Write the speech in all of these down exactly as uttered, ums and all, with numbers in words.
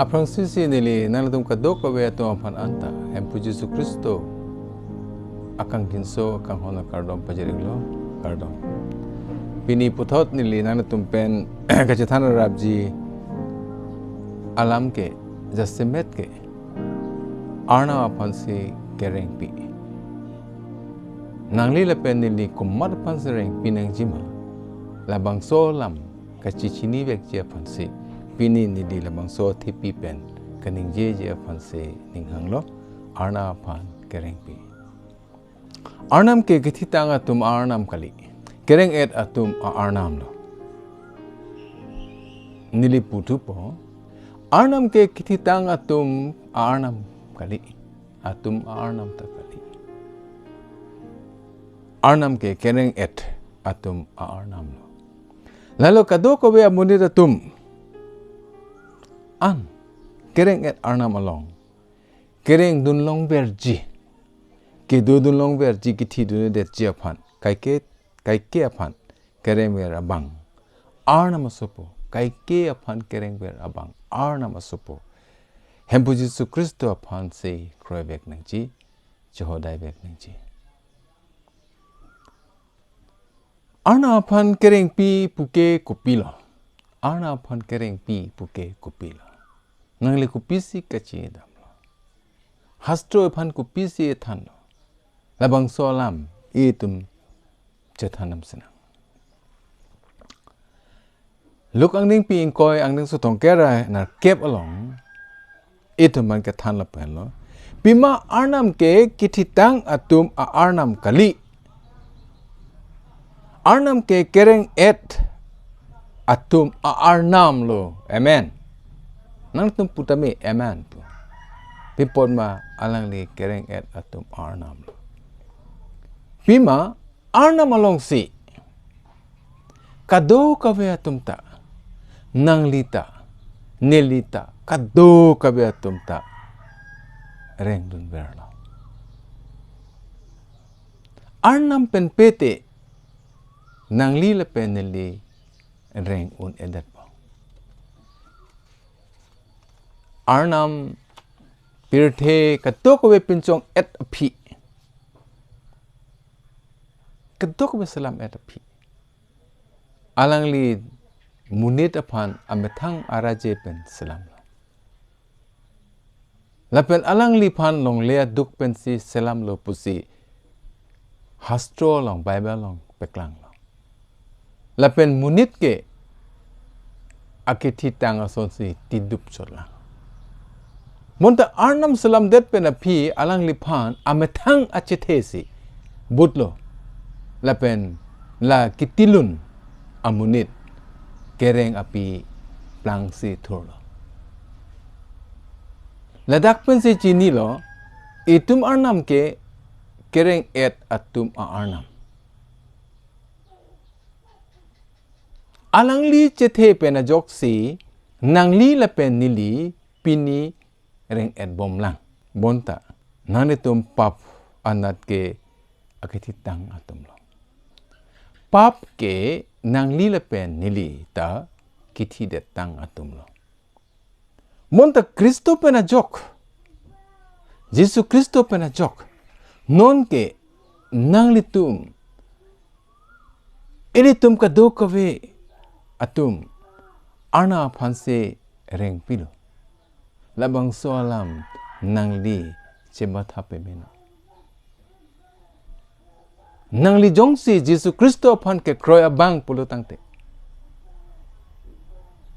Aphrangsi si neli nangtum kadokave atum aphan anta Hemphu Jisu Khristo akangjinso akanghon akardom pajir-iklo, kardom. Pini puthot neli nangtum pen kachethan rapji alam ke jasemet ke Arnam aphansi kerengpi. Nangli lapen neli komat aphansi rengpi nangjima, labangso alam kachechinivekji aphansi pini neli labangso athepi pen kaningjeji aphansi ninghanglo, Arnam aphan kerengpi. Arnam ke kethitang atum a-Arnam kali, kereng-et atum a-Arnam lo. Neli puthupo, Arnam ke kethitang atum a-Arnam kali, atum a-Arnam ta kali. Arnam ke kereng-et atum a-Arnam lo. Lalo kadokave amonit atum an kereng-et Arnam along kerengdun longverji, kedodun longverji, kethidundetji aphan, kaike, kaike aphan kerengver abang Arnam asopo, kaike aphan kerengver abang Arnam asopo. Hemphu Jisu Khristo aphansi kroivek nangji, chohodaivek nangji. Arnam aphan kerengpi puke kopilo? Arnam aphan kerengpi puke kopilo? Nangli kopisi kachedamlo? Hastro aphan kopisi ethanlo? Labangso alam itum chethandam sinang. Luk angdengpi ingkoi angdengso throngkep ra nerkep along itum aphan kethan lapen lo. Pima Arnam ke kethitang atum a-Arnam kali. Arnam ke kereng-et atum a-Arnam lo. Amen. Nangtum pu tame amen pu. Pi apot ma alangli kereng-et atum a-Arnam lo. Pima Arnam alongsi kadokave atum ta, nangli ta, neli ta, kadokave atum ta rengdunverlo. Arnam pen pete nangli lapen neli reng un-edetpo. Arnam pirthe kadokave pinchong-et aphi, kadokave selam-et aphi, alangli monit aphan amethang araje pen selamlo. Lapen alangliphan longle aduk pensi selamlo pusi hastro along, Bible along peklanglo. Lapen monit ke akethitang asonsi tidup chotlang. Bonta Arnam selamdet pen aphi alangliphan amethang achethe si butlo. Lapen la kitilun amonit kereng api plangsi thurlo. Ladak pensi chinilo, itum Arnam ke kereng-et atum a-Arnam. Alangli chethe pen ajoksi nangli lapen neli pini reng-et bomlang. Bonta nanglitum pap anat ke akethitang atumlo. Pap ke nangli lapen neli ta kethidetang atumlo. Bonta Khristo pen ajok, Jisu Khristo pen ajok, non ke nanglitum, ilitum kadokave atum Arnam aphansi rengpilo. Labangso alam nangli chematha pamenon. Nangli jongsi Jisu Khristo aphan kekroi abang pulo tangte,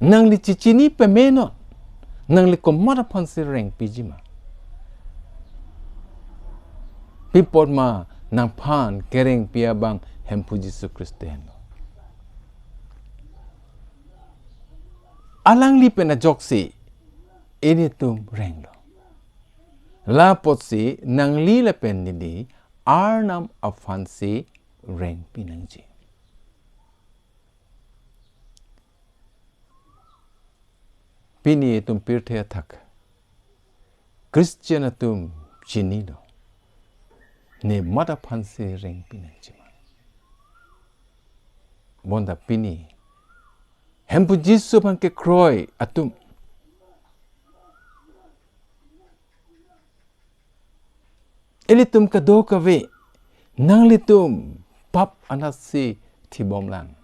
nangli chechini pamenon, nangli komat aphansi rengpiji ma? Pi apot ma nangphan kerengpi abang Hemphu Jisu Khristo henlo. Alangli pen ajoksi ilitum renglo. La apotsi nangli lapen neli Arnam aphansi rengpi nangji. Pini itum pirthe athak Christian atum chinilo, ne mat aphansi rengpi nangji ma? Bonta pini Hemphu Jisu aphan kekroi atum, Ilitum kadokave, nanglitum pap anatsi thibomlang.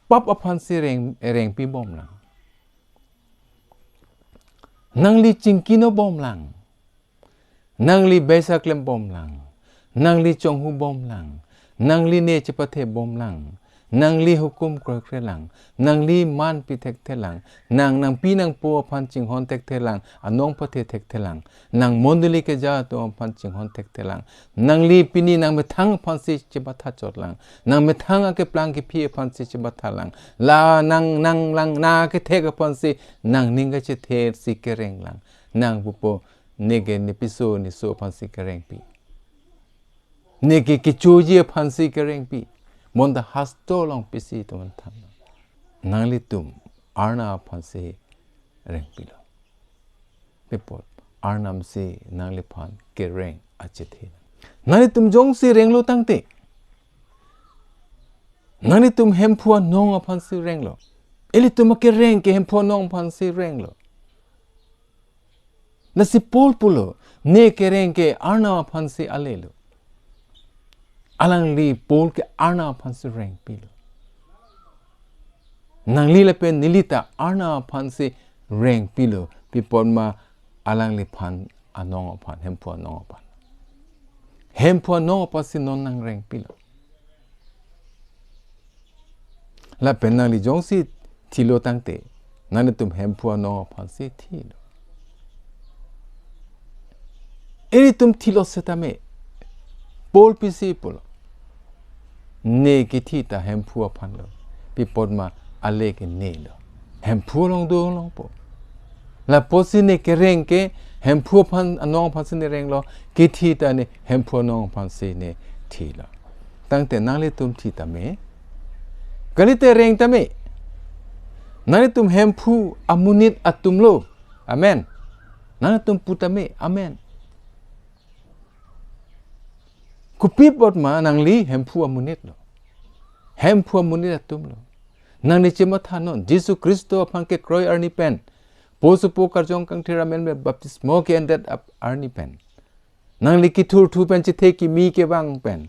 Pap aphansi reng, rengpibomlang. Nangli chingkinobomlang. Nangli baisa klembomlang. Nangli chonghubomlang. Nangli ne chepathebomlang. Nangli hukum kroikrelang. Nangli manpi thekthelang. Nang nangpi nangpo aphan chinghon thekthelang. Anong pathe thekthelang. Nang mondoli keja atum aphan chinghon thekthelang. Nangli pini nangmethang aphansi chepathachotlang. Nangmethang akeplang kephi aphansi chepathachotlang. La nang nanglang nang kethek aphansi nangning kachethe si kerenglang. Nang pupo neke nepiso neso aphansi kerengpi. Neke kechoji aphansi kerengpi. Bonta hastolong pisi teman than. Nanglitum Arnam aphansi rengpilo. Pi apot Arnamsi nangliphan kereng achethe. Nanglitum jongsi renglo tangte, nanglitum Hemphu anong aphansi renglo. Ilitum akereng ke Hemphu anong aphansi renglo. Lasi Paul pulo, ne kereng ke Arnam aphansi alelo. Alangli Paul ke Arnam aphansi rengpilo. Nangli lapen nelita Arnam aphansi rengpilo. Pi apot ma alangliphan anong aphan, Hemphu anong aphan. Hemphu anong aphansi non nangrengpilo. Lapen nangli jongsi thilo tangte, nanglitum Hemphu anong aphansi thilo. Ilitum thilo setame, Paul pisi pulo. Ne kethi ta Hemphu aphanlo. Pi apot ma ale ke nelo. Hemphu along dolongpo. Lapusi ne kereng ke Hemphu aphan anong aphansi ne renglo. Kethi ta ne Hemphu anong aphansi ne thilo. Tangte nanglitum thi tame. Kalite reng tame. Nanglitum Hemphu amonit atumlo. Amen. Nanglitum pu tame. Amen. Kopi apot ma nangli Hemphu amonitlo. Hemphu amonit atumlo. Nangli chemathanon, Jisu Khristo aphan kekroi arni pen, po sopo karjong kangthir amen me baptismo ke-endet ap arni pen, nangli kethurthu pen chethe kimi kevang pen,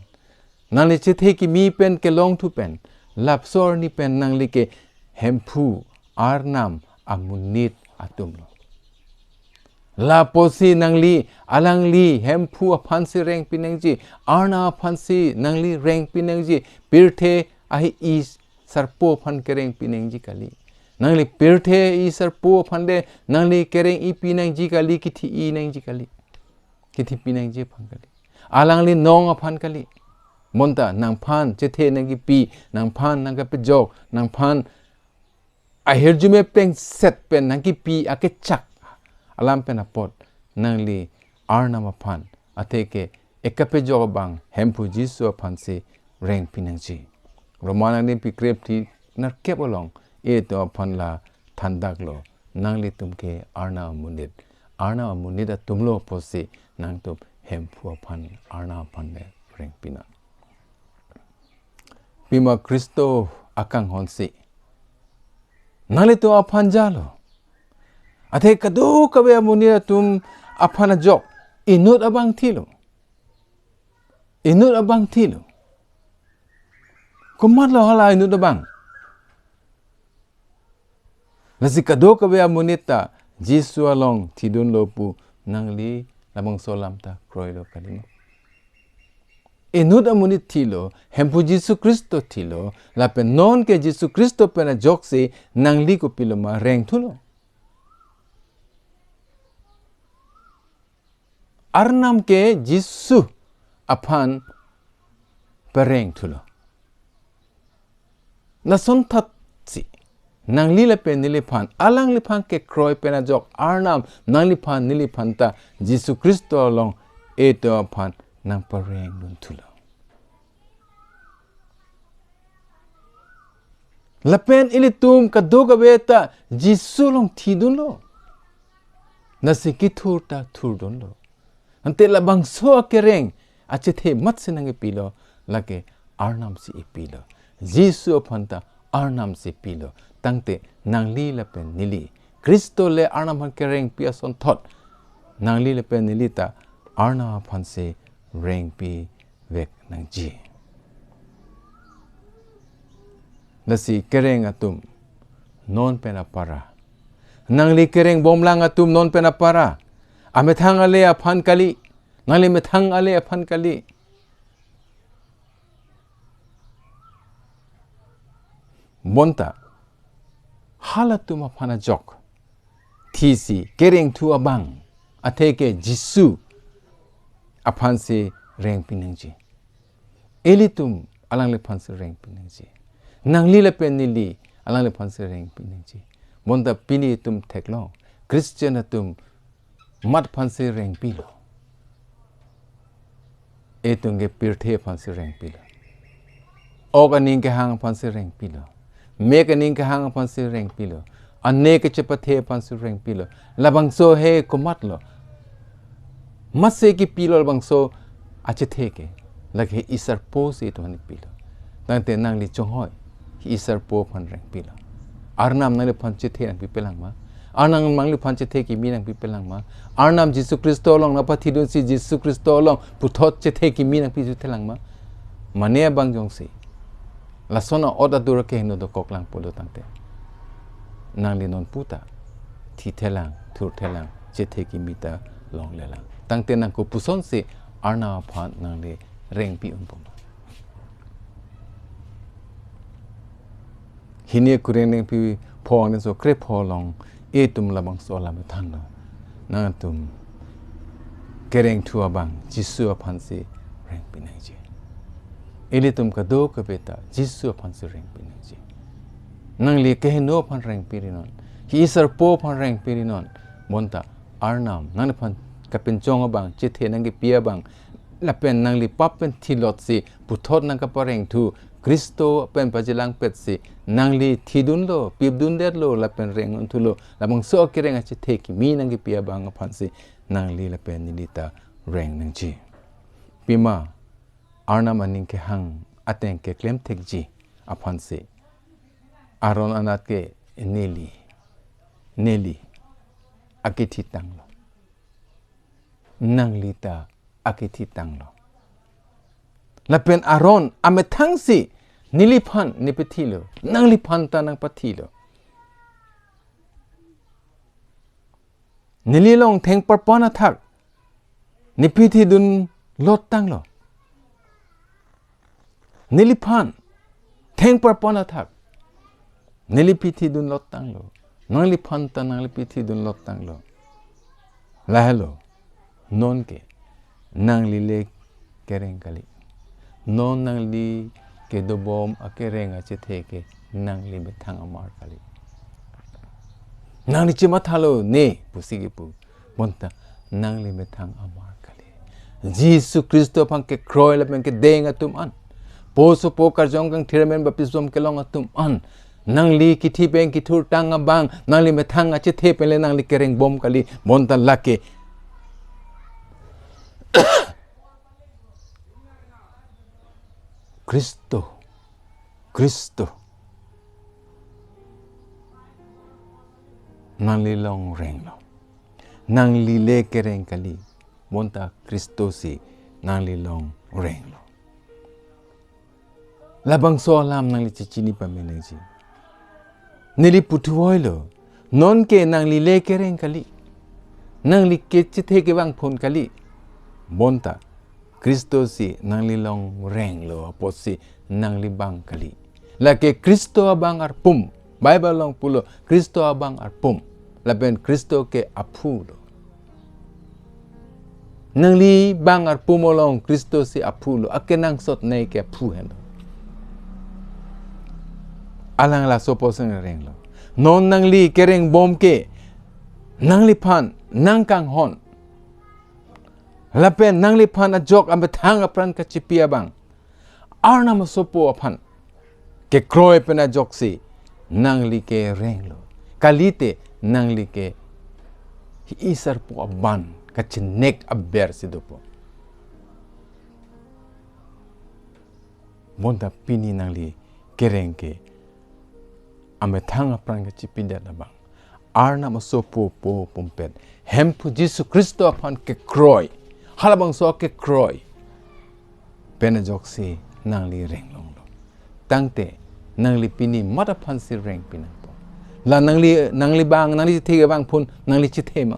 nangli chethe kimi pen kelongthu pen, lapuson arni pen nangli ke Hemphu Arnam amonit atumlo. Lapusi nangli, alangli Hemphu aphansi rengpi nangji, Arnam aphansi nangli rengpi nangji, pirthe ahi-i sarpo aphan kerengpi nangji kali. Nangli pirthe ahi-i sarpo aphan le nangli kereng-ipi nangji kali, kethi-i nangji kali. Kethipi nangji aphan kali. Alangli nong aphan kali. Bonta nangphan chethe nangkipi, nangphan nangkepajok, nangphan ahirjume plengset pen nangkipi akechak alam pen apot nangli Arnam aphan, atheke ekapejok abang Hemphu Jisu aphansi rengpi nangji. Roma nangli pi krep thi nerkep along itum aphan la thandaklo, nanglitum ke Arnam amonit, Arnam amonit atumlo pusi nangtum Hemphu aphan, Arnam aphan le rengpi nang. Pima Khristo akanghonsi nanglitum aphan jalo. Athe kadokave amonit atum aphan ajok inut abang thilo. Inut abang thilo. Komatlo hala inut abang? Lasi kadokave amonit ta Jisu along thidunlo pu nangli labangso alam ta kroilo kalima. Inut amonit thilo, Hemphu Jisu Khristo thilo, lapen non ke Jisu Khristo pen ajoksi nangli kopilo ma rengthulo. Arnam ke Jisu aphan perengthulo. Lason thatsi nangli lapen neliphan, alangliphan kekroi pen ajok Arnam nangliphan neliphan ta Jisu Khristo along itum aphan nangperengdunthulo. Lapen ilitum kadokave ta Jisu along thidunlo. Lasi kethur ta thurdunlo. Ante labangso akereng achethe matsi nangkipilo, lake Arnamsi ipilo. Jisu aphan ta Arnamsi pilo. Tangte nangli lapen neli, Khristo le Arnam aphan kerengpi asonthot, nangli lapen neli ta Arnam aphansi rengpi vek nangji. Lasi kereng atum non pen apara, nangli kereng bomlang atum non pen apara, amethang ale aphan kali, nangli methang ale aphan kali. Bonta halatum aphan ajok thisi kerengthu abang atheke Jisu aphansi rengpi nangji. Ilitum alangliphansi rengpi nangji. Nangli lapen neli alangliphansi rengpi nangji. Bonta pini itum theklong, Christian atum mat aphansi rengpilo. Itum ke pirthe aphansi rengpilo. Ok aning kehang aphansi rengpilo. Mek aning kehang aphansi rengpilo. Ane kechepathe aphansi rengpilo. Labangso he komatlo? Matsi kipilo labangso achethe ke? Lake isarpo si itum aphan pilo. Tangte nangli chonghoi, isarpo aphan rengpilo. Arnam nangliphan chethe nangpipelang ma? Arnam nangliphan chethe kimi nangpipelang ma? Arnam Jisu Khristo along nangpathidunsi Jisu Khristo along puthot chethe kimi nangpithelang ma? Mane abang jongsi lason a-ot adur kehingno dokoklang pulo tangte, nangli non puta thithelang, thurthelang, chethe kimi ta longlelang. Tangte nang kopusonsi Arnam aphan nangli rengpi unpo ma? Hini kureng nengpi phongo so krepho along itum labangso alam thanlo. Nangtum kerengthu abang Jisu aphansi rengpi nangji. Ilitum kadokave ta Jisu aphansi rengpi nangji. Nangli kehingno aphan rengpi rinon, hi isarpo aphan rengpi rinon. Bonta Arnam nangliphan kapinchong abang, chethe nangkipi abang, lapen nangli pap pen thilotsi puthot nangkaparengthu, Khristo pen pachelangpetsi nangli thidunlo, pipdundetlo, lapen reng unthulo, labangso akereng achethe kimi nangkipi abang aphansi nangli lapen neli ta reng nangji. Pima Arnam aning kehang ateng keklem thekji aphansi Aron anat ke neli, neli akethi tanglo. Nangli ta akethi tanglo. Lapen Aron amethangsi neliphan nepethilo, nangliphan ta nangpathilo. Neli along thengparpan athak nepi thidunlot tanglo. Neliphan thengparpan athak neli pi thidunlot tanglo. Nangliphan ta nangli pi thidunlot tanglo. Lahelo, non ke nangli le kereng kali. Non nangli kedobom akereng achethe ke nangli methang amar kali. Nangli chemathalo ne pusi kipu. Bonta nangli methang amar kali. Jisu Khristo aphan kekroi lapen kedeng atum an, po sopo karjong kangthir amen baptism kelong atum an, nangli kithi pen kithur tang abang, nangli methang achethe pen le nangli kereng bom kali. Bonta lake Khristo, Khristo nangli along renglo. Nangli le kereng kali, bonta Khristo si nangli along renglo. Labangso alam nangli chechini pame nangji. Neli puthuvoilo, non ke nangli le kereng kali. Nangli ke chethe kevang phun kali. Bonta Khristo si nangli along renglo apotsi nangli bang kali. Lake Khristo abang arpum. Bible along pulo Khristo abang arpum. Lapen Khristo ke aphu lo. Nangli bang arpum along Khristo si aphu lo. Akenangsot nei ke aphu henlo. Alang laso apotsi renglo. Non nangli kereng bom ke nangliphan nangkanghon, lapen nangliphan ajok amethang apran kachipi abang, Arnam asopo aphan kekroi pen ajoksi nangli kerenglo. Kalite nangli ke isarpo aban kachenek aber si dopo. Bonta pini nangli kereng ke amethang apran kachipidet abang, Arnam asopo po pumpet Hemphu Jisu Khristo aphan kekroi, Halabangso akekroi pen ajoksi nangli renglonglo. Tangte nangli pini mat aphansi rengpi nangpo. La nangli, nangli bang, nangli chethe ke bang phun, nangli chethe ma?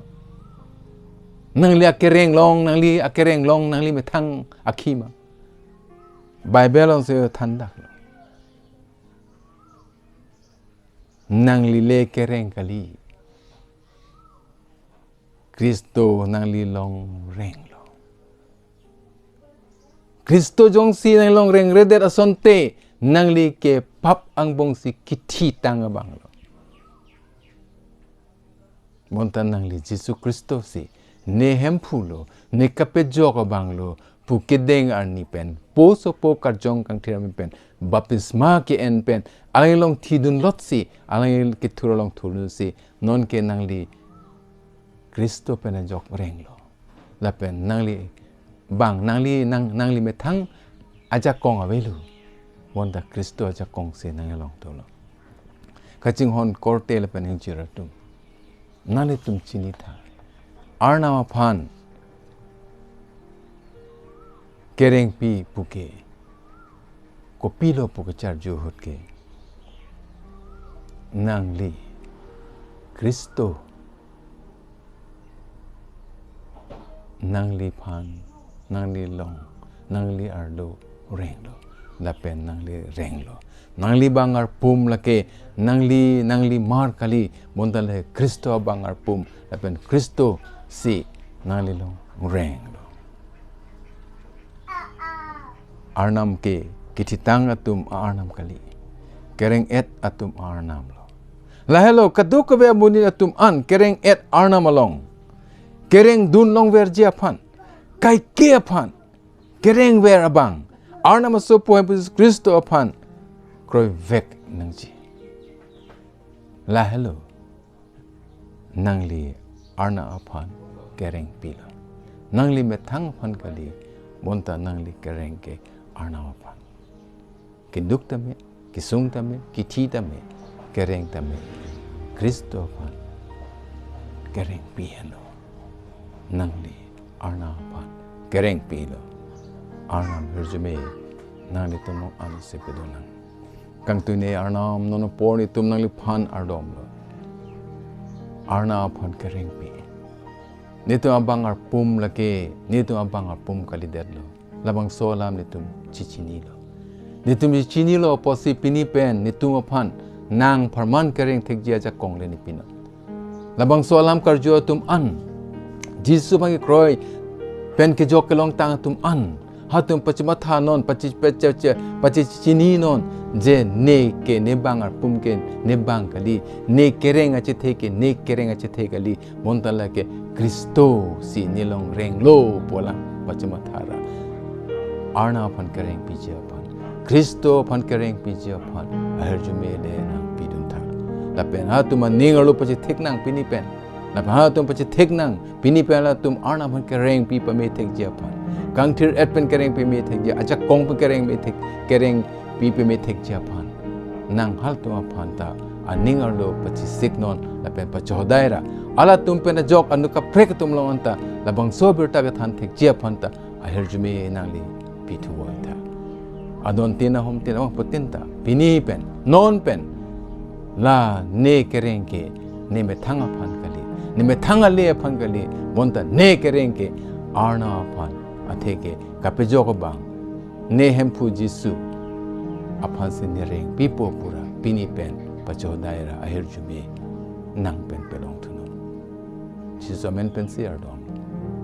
Nangli akereng long, nangli akereng long, nangli methang akhi ma? Bible alongsi thandaklo. Nangli le kereng kali. Khristo nangli along renglo. Khristo jongsi nangli along rengredet asonte, nangli ke pap angbongsi kithitang abanglo. Bonta nangli Jisu Khristo si ne Hemphu lo, ne kapejok abang lo pu kedeng arni pen, po sopo karjong kangthir arni pen, baptisma ke-en pen, alangli along thidunlotsi, alangli kethur along thurdunsi, nonke nangli Khristo pen ajok renglo. Lapen nangli bang, nangli, nang, nangli methang ajakong avelo. Bonta Khristo ajakongsi nangli along dolo. Kachinghon korte lapen ingjir atum, nanglitum chinitha. Arnam aphan kerengpi puke kopilo pu kacharju ahut ke, nangli Khristo nangliphan, nangli along, nangli arlo renglo, lapen nangli renglo. Nangli bang arpum lake nangli, nangli mar kali, bonta le Khristo abang arpum, lapen Khristo si nangli along renglo. Arnam ke kithitang atum a-arnam kali. Kereng-et atum a-arnam lo. Lahelo kadokave amonit atum an kereng-et arnam along kerengdun longverji aphan, kaike aphan kerengver abang, Arnam asopo Hemphu Jisu Khristo aphan kroivek nangji. Lahelo nangli Arnam aphan kerengpilo. Nangli methang aphan kali, bonta nangli kereng ke Arnam aphan. Keduk tame, kesung tame, kithi tame, kereng tame, Khristo aphan kerengpi henlo. Nangli Arnam aphan kerengpilo. Arnam ahirjume nanglitum along ansi pedonang. Kangtui-ne Arnam, non apor netum nangliphan ardomlo. Arnam aphan kerengpi. Netum abang arpum lake, netum abang arpum kalidetlo. Labangso alam netum chichinilo. Netum chichinilo apotsi pini pen netum aphan nang pharman kereng thekji ajakong le ne pinon. Labangso alam karju atum an, Jisu abang kekroi pen kejok kelongtang atum an, halatum pachimathanon, pachi, pachi, pachi, pachichininon, je ne ke ne bang arpum ke ne bang kali, ne kereng achethe ke ne kereng achethe kali, bonta lake Khristo si ne along renglo pu alam pachimathara. Arnam aphan kerengpiji aphan, Khristo aphan kerengpiji aphan ahirjume le nangpiduntha. Lapen halatum aning arlo pachetheknang pini pen. Lapen halatum pachetheknang pini pen, halatum Arnam aphan kerengpi pamethekji aphan, kangthir-et pen kerengpi methekji, ajakong pen kereng methek, kerengpi pamethekji aphan, nang halatum aphan ta aning arlo pachisiknon lapen pachodaira. Halatum pen ajok anut kaprek atum along anta labangso abirta kethan thekji aphan ta ahirjume nangli pithu voi tha. Adon tin, ahom tin, ahom putin ta pini pen, non pen, la ne kereng ke ne methang aphan kali, ne methang ale aphan kali, bonta ne kereng ke Arnam aphan, atheke kapejok abang, ne Hemphu Jisu aphansi ne rengpipo pura pini pen pachodaira ahirjume nang pen pelongthunon. Jisu amen pensi ardom.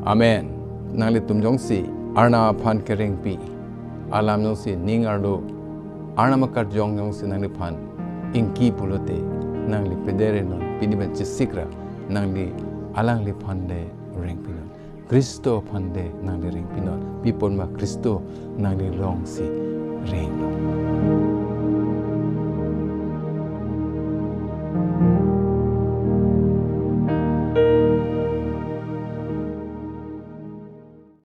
Amen. Nanglitum jongsi Arnam aphan kerengpi alam jongsi ning arlo Arnam akarjong jongsi nangliphan ingki pulote, nangli pedere non, pini pen chesikra, nangli alangliphan le rengpinon. Khristo aphan le nangli rengpinon. Pi apot ma Khristo nangli alongsi renglo.